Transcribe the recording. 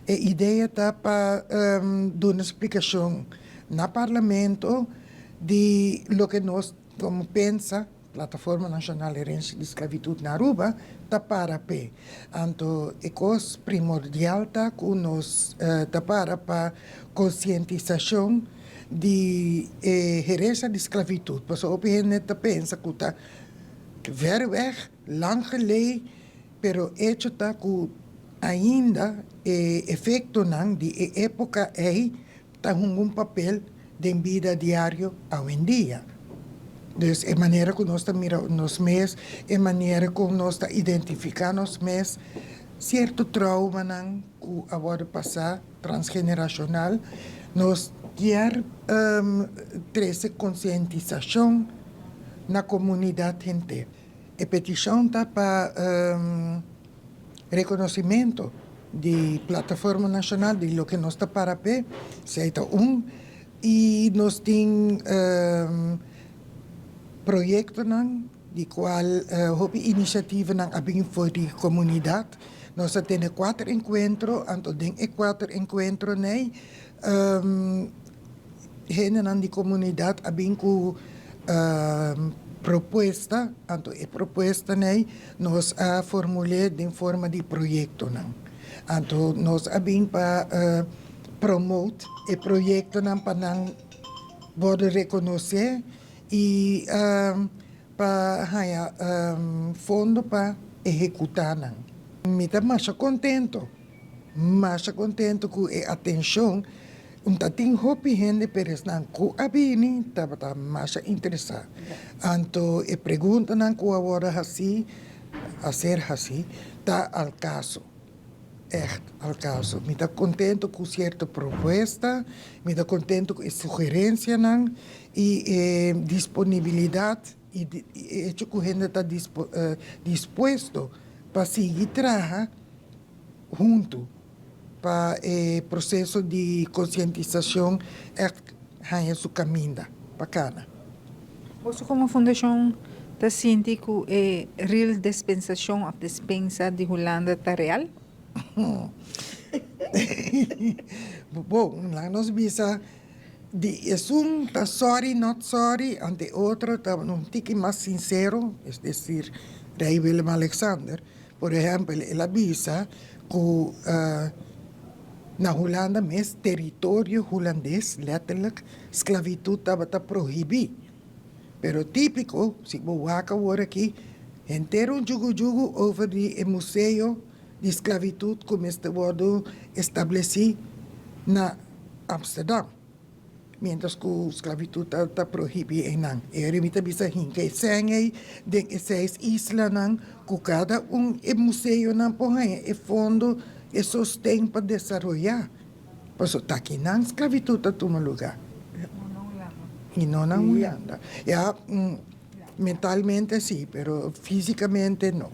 E idea ta pa duna splikashon na Parlamento di loke nos komo pensa, Plataforma Nashonal Herensia di Sklabitut na Aruba, ta para p'e. Anto e kos primordial ta ku nos ta para pa konsientisashon di e herensia di sklabitut, pasobra hopi hende ta pensa ku ta ver weg, lang gelei, Pero echo ta ku ainda e efektonan di e époka ei ta hunga un papel den bida diario awendia. Dus e manera ku nos ta mira nos mes, e manera ku nos ta identifiká nos mes, sierto traumanan ku a wòrdu pasá transgenerashonal, nos kier trese konsientisashon na komunidat henter. E petishon ta pa rekonosimento di Plataforma Nashonal di loke nos ta para p'e, esei ta un, i nos tin proyektonan di kual hopi inisiativanan a bin for di komunidat. Nos a tene kuater enkuentro, anto den e kuater enkuentronan ei Hendenan di komunidat a bin ku propuesta, anto e propuestanan ei nos a formul'é den forma di proyektonan. Anto nos a bin pa promote e proyektonan pa nan wòrdu rekonosé i pa haña fondo pa ehekutá nan. Mi ta masha kontento. Masha contento cu e atencion. Un ta tin hopi hende pero esnan cu a bini tabata masha interesa. Anto e preguntanan cu a worde haci, a ser haci, ta al caso. Echt al caso. Mi ta contento cu cierto propuesta, mi ta contento cu e sugerencianan y e disponibilidad y e hecho cu hende ta dispuesto pa sigui traha. Huntu pa e proseso di konsientisashon ègt haña su kaminda pa kana. Boso komo fundashon ta sinti ku e real despensashon òf despensa di Hulanda ta real? Bon, laga nos bisa di esun ta sorry not sorry, ante e otro ta un tiki mas sinsero, es desir Rei Willem Alexander. Por ehèmpel, el a bisa ku na Hulanda mes, teritorio hulandes, lètterlik, sklavitut tabata prohibí. Pero típiko, si bo wak awor aki, henter un djugu-djugu over di e museo di sklavitut ku mester wòrdu establesí na Amsterdam. Mientras ku sklavitud ta ta prohibí einan. E ora mi ta bisa hinka e sèn ei den e seis islanan ku kada un e museonan por haña e fondo, e sosten pa desaroyá. Pasobra ta akinan sklavitud ta tuma lugá. I no na Hulanda. Ya, mentalmente sí, pero físikamente no.